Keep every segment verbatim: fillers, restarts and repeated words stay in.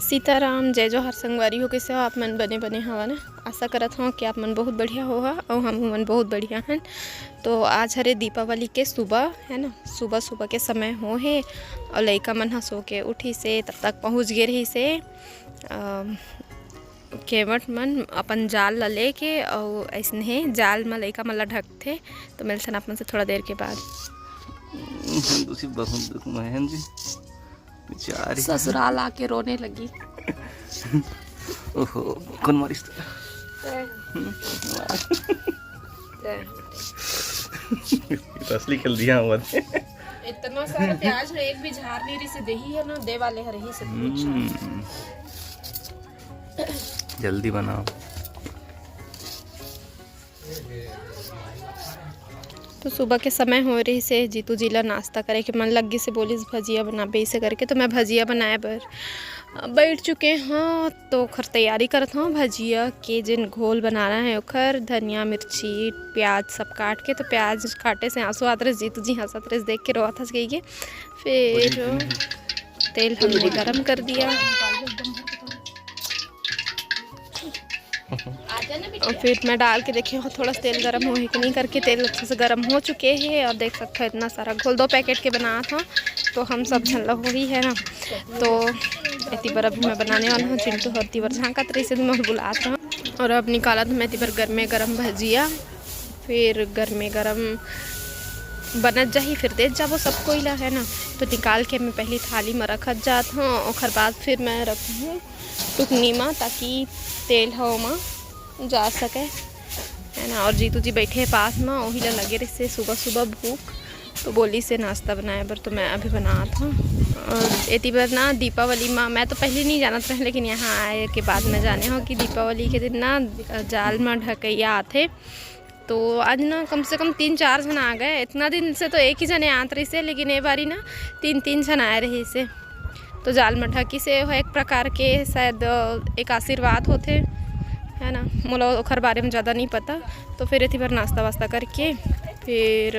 सीताराम, जय जोहार संगवारी हो, कइसे हो आप मन? बने बने हवा ना? आशा करत हव कि आप मन बहुत बढ़िया होहा अउ हम मन बहुत बढ़िया हन। तो आज हरे दीपावली के सुबह, है ना, सुबह सुबह के समय हो हे अउ लइका मन ह सो के उठिस हे, तब तक पहुँच गे रहिस हे, अ, केवट मन अपन जाल ला लेके, अउ अइसने जाल म लइका मन ला ढकथे। तो मिलथन आप मन से थोड़ा देर के बाद। हम्म, दूसरी बहुत दुख में है जी। बेचारी। ससुराल आके रोने लगी। ओहो, कौन मारिस तो? तैं। हम्म, तैं। ये तो असली खेल दिया हुआ थे। इतना सारा प्याज है, एक भी झार नहीं रही से देही है ना, दे वाले है रही से पूछा। हम्म। जल्दी बनाओ। तो सुबह के समय हो रहिस हे, जीतू जी ला नाश्ता करे के मन लग गिस हे, बोलिस भजिया बनाबे, इसे करके तो मैं भजिया बनाए बर बैठ चुके हव। तो ओखर तैयारी करत हव, भजिया के जेन घोल बनाना हे ओखर, धनिया, मिर्ची, प्याज सब काट के। तो प्याज काटे से आंसू आत रहिस, जीतू जी हंसत रहिस, देख के रोवत हस कहिके। फिर तेल हमने गरम कर दिया। और फिर मैं डाल के देखे हव थोड़ा सा तेल गरम होही कि नहीं करके। तेल अच्छा से गरम हो चुके हे और देख सकत हव इतना सारा घोल दो पैकेट के बनात हव, तो हम सब झन ला होही है ना। तो एती बर अभी मैं बनाने वाला हव, चिंटू ह एती बर झांकत रहिस हे, मैं बुलात हव। और अब निकालत हव मैं एती बर गरमे गरम भजिया, फिर गरमे गरम बनत जाही, फिर देत जाबो सब कोई ला, है ना। तो निकाल के मैं पहली थाली में रखत जात हव, ओखर बाद फिर मैं रखहूँ टुकनी मा, ताकि तेल ह ओमा जा सके, है ना। और जीतू जी बैठे हे पास मा, ओही ला लगे रहिस हे सुबह सुबह भूख, तो बोलिस हे नाश्ता बनाए बर, तो मैं अभी बनात हव। और एती बर ना दीपावली मा, मैं तो पहली नहीं जानत रहे, लेकिन यहाँ आए के बाद मैं जाने हव कि दीपावली के दिन ना जाल मा ढकैया आथे। तो आज ना कम से कम तीन चार झन आ गए। इतना दिन से तो एक ही जने आत रहिस हे, लेकिन ए बारी ना तीन तीन झन आए रहिस हे। तो जाल म ढकिस हे, ओह एक प्रकार के शायद, अ, एक आशीर्वाद होथे, है ना। मोला ओखर बारे में ज़्यादा नहीं पता। तो फिर एती बर नाश्ता वास्ता करके, फिर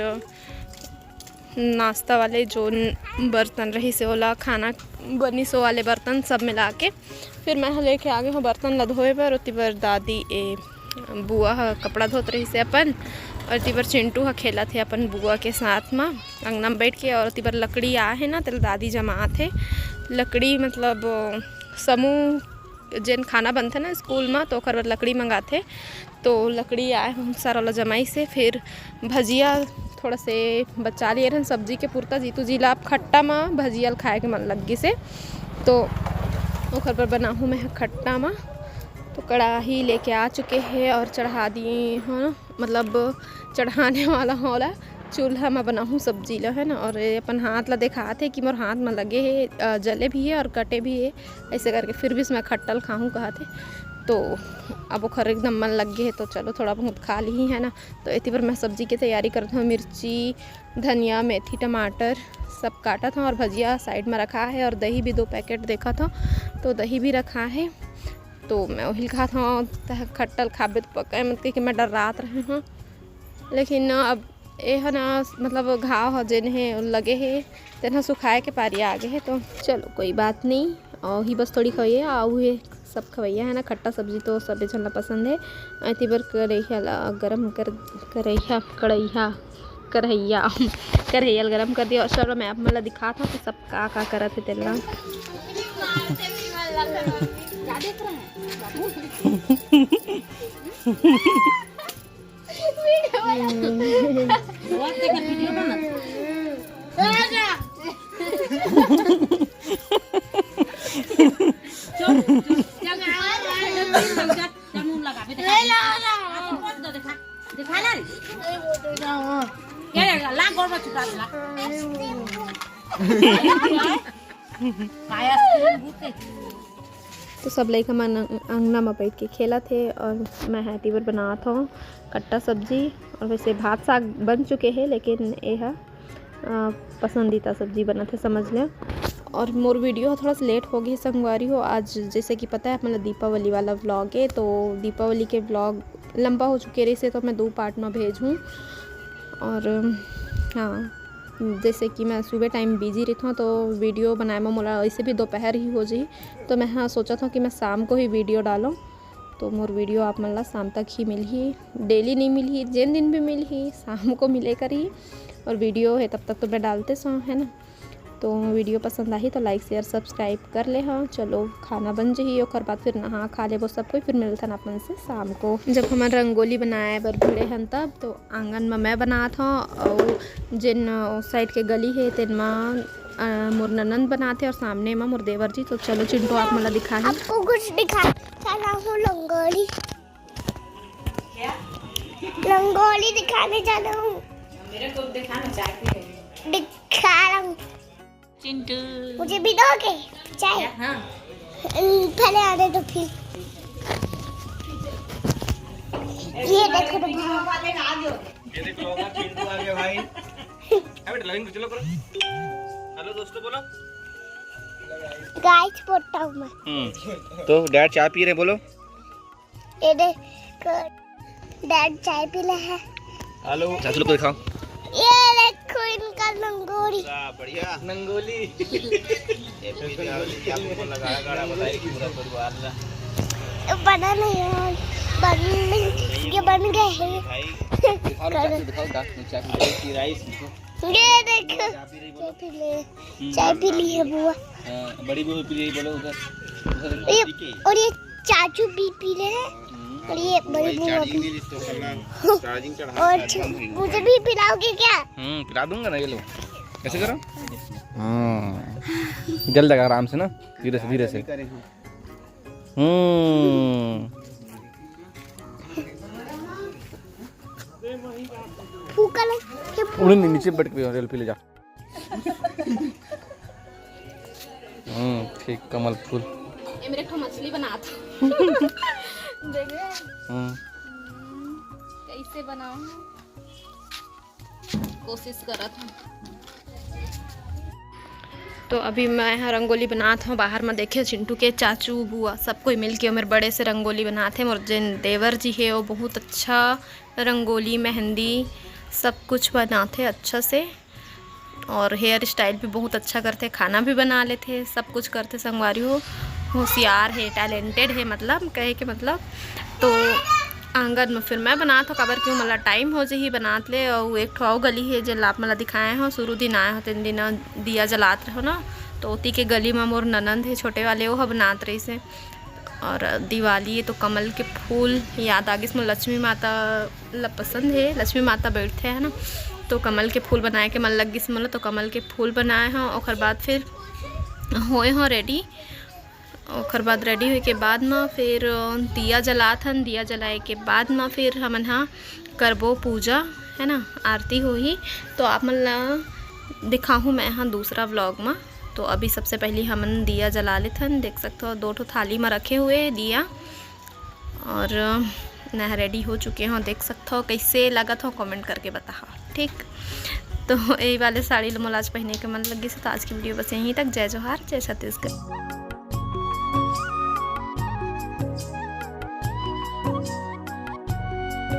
नाश्ता वाले जो न-, बर्तन रहिस हे, ओला खाना बनिस, ओ वाले बर्तन सब मिला के फिर मैं ह लेके आ गे हव बर्तन ला धोए बर। ओती बर दादी, ए, बुआ ह कपड़ा धोत रहिस हे अपन, और एती बर चिंटू ह खेलत हे अपन बुआ के साथ म अंगना म बैठ के। और ओती बर लकड़ी आए हे ना, तेला दादी जमात हे। लकड़ी मतलब, अ, समूह जेन खाना बनथे ना स्कूल म, तो ओकर बर लकड़ी मंगाथे। तो लकड़ी आए बहुत सारा, ओला जमाइस हे। फिर भजिया थोड़ा से बचा लिए रहन सब्जी के पुरता, जीतू जी ला अब खट्टा म भजिया ल खाए के मन लग गिस हे, तो ओकर बर बनाहूँ मैं ह खट्टा म। तो कढ़ाही लेके आ चुके हे और चढ़ा दिए हव, मतलब चढ़ाने वाला हव ओला, चूल्हा म बनाहूँ सब्जी ला, है ना। और ये अपन हाथ ला देखात हे कि मोर हाथ म लगे हे, अ, जले भी हे और कटे भी हे, ऐसे करके। फिर भी इसमें खट्टा ल खाहूँ कहत हे। तो अब ओखर एकदम मन लग गे हे, तो चलो थोड़ा बहुत खा लिही, है ना। तो एती बर मैं सब्जी के तैयारी करत हव, मिर्ची, धनिया, मेथी, टमाटर सब काटत हव और भजिया साइड म रखा हे और दही भी दो पैकेट देखत हव, तो दही भी रखा हे। तो मैं ओही ल खात हव, तह खट्टा ल खाबे तो पकाए मत कहिके मैं डर्रात रहे हव, लेकिन अब ए ह ना, मतलब घाव ह जेन हे लगे हे, तेन ह सुखाए के पारी आ गे हे। तो चलो कोई बात नहीं, अउ ही बस थोड़ी खवैया, अउ हे सब खवैया है ना। खट्टा सब्जी तो सबे झन ला पसंद हे। एती बर करैया ला गरम कर, करैया, कड़ैया, करैया, करैया ला गरम कर दिया। और चलो मैं आप मन ला दिखात हव कि सब का का करत हे तेन ला। तो सब लइका मन अंगना म बइठ के खेलत हे और मैं ह एती बर बनात हव खट्टा सब्जी। और वैसे भात साग बन चुके हे, लेकिन ए ह, अ, पसंदीदा सब्जी बनत हे, समझ लेव। और मोर वीडियो ह थोड़ा सा लेट हो गे संगवारी हो। आज जैसे कि पता है आप मन ला दीपावली वाला व्लॉग है, तो दीपावली के व्लॉग लंबा हो चुके रहिस हे, तो मैं दो पार्ट में भेजहूँ। और हाँ, जैसे कि मैं सुबह टाइम बिजी रहिथों, तो वीडियो बनाए में मोला वैसे भी दोपहर ही हो जाही। तो मैं, हाँ, सोचत हों कि मैं शाम को ही वीडियो डालों। तो मोर वीडियो आप मन ला शाम तक ही मिलही, डेली नहीं मिलही, जेन दिन भी मिलही शाम को मिले करही। और वीडियो है तब तक तो मैं डालते सो, है ना। तो वीडियो पसंद आही तो लाइक, शेयर, सब्सक्राइब कर ले हा। चलो, खाना बन जही, ओकर बाद फिर नहा खा लेबो सब कोई, फिर मिलथन आप मन से शाम को। जब हमन रंगोली बनाए बर भिड़े हन तब तो आंगन में मैं बनात हों, और जेन साइड के गली है तेन में, अ, मोर ननंद बनाथे और सामने में मोर देवर जी। तो चलो चिंटू आप मन ला दिखाही। आपको कुछ दिखा, चला हूँ रंगोली। रंगोली दिखाने जा रहा हूँ। मेरे को दिखाना चाहती है। दिखा रहा हूँ। चिंटू। मुझे भी दोगे चाय? हाँ। हम्म, पहले आने दो फिर। ये देखो तो भाई। ये देखो, चिंटू आ गया भाई। अबे लविंग चलो करो। हेलो दोस्तों बोलो। गाइस, पोता हूँ मैं। हम्म। तो डैड चाय पी रहे, बोलो। ये देखो, डैड चाय पी ले है। हेलो। चाचू लोग को दिखाओ। ये देखो इनका रंगोली। वाह, बढ़िया। रंगोली। Happy Diwali, आपको लगा, लगा, बताइए कि पूरा परिवार ना। बना नहीं है, बन नहीं, ये बन गए हैं। भाई। दिखाओ ना, चाचू दिखाओ, चाचू, चाचू, राइस। ये देखो, चाय पी ले, हम्म। चाय पी ली है बुआ। हाँ, बड़ी बहू पी रही, बोलो उधर, उधर ये, पी के। और ये चाचू भी पी रहे हैं। हम्म। और ये बड़ी वही बुआ charging भी। नहीं, तो करना, charging चढ़ा, और charging भी। मुझे भी पिलाओगे क्या? हम्म, पिला दूंगा ना, ये लो। ऐसे करो। हाँ। जल लगा आराम से ना, धीरे से, धीरे से। हम्म। फूका ले, ये फू- उड़े नहीं, नीचे बैठ के रेल पी ले जा। हम्म, ठीक, कमल फूल। ये मेरे को मछली बना था। देख रहे हैं? हम्म। कैसे बनाऊं? कोशिश करत हूँ। तो अभी मैं ह रंगोली बनात हूँ, बाहर में देखे चिंटू के चाचू बुआ सब कोई मिल के मेरे बड़े से रंगोली बनात हे। मोर जेन देवर जी हे वो बहुत अच्छा रंगोली, मेहंदी सब कुछ बनात हे अच्छा से। और हेयर स्टाइल भी बहुत अच्छा करथे, खाना भी बना लेथे, सब कुछ करथे संगवारी हो। होशियार हे, टैलेंटेड हे, मतलब कहे के मतलब। तो आंगन में फिर मैं बनात हो, काबर कि मोला टाइम हो जही बनात ले। और एक ठो अउ गली हे जेला आप मन ला दिखाए हो, शुरू दिन आए हो तेन दिन दिया जलात रहो ना, तो ओती के गली में मोर ननंद हे छोटे वाले, वो ह बनात रहिस हे। और दिवाली हे तो कमल के फूल याद आ गिस मोर, लक्ष्मी माता ला पसंद हे, लक्ष्मी माता बैठथे है ना, तो कमल के फूल बनाए के मन लग गिस मोला, तो कमल के फूल बनाए हों। ओकर बाद फिर होए हों रेडी। ओकर बाद रेडी होए के बाद म फिर दिया जलात हन, दिया जलाए के बाद म फिर हमन ह करबो पूजा, है ना, आरती होही। तो आप मन ला दिखाहूँ मैं ह दूसरा व्लॉग म। तो अभी सबसे पहली हमन दिया जला लेथन, देख सकत हो दो ठो थाली म रखे हुए हे दिया। और मैं रेडी हो चुके हों, देख सकत हो। कैसे लगत हो कमेंट करके बताहा, ठीक। तो यही वाले साड़ी ल मोला आज पहने के मन लग गिस हे। तो आज की वीडियो बस यहीं तक। जय जोहार, जय छत्तीसगढ़।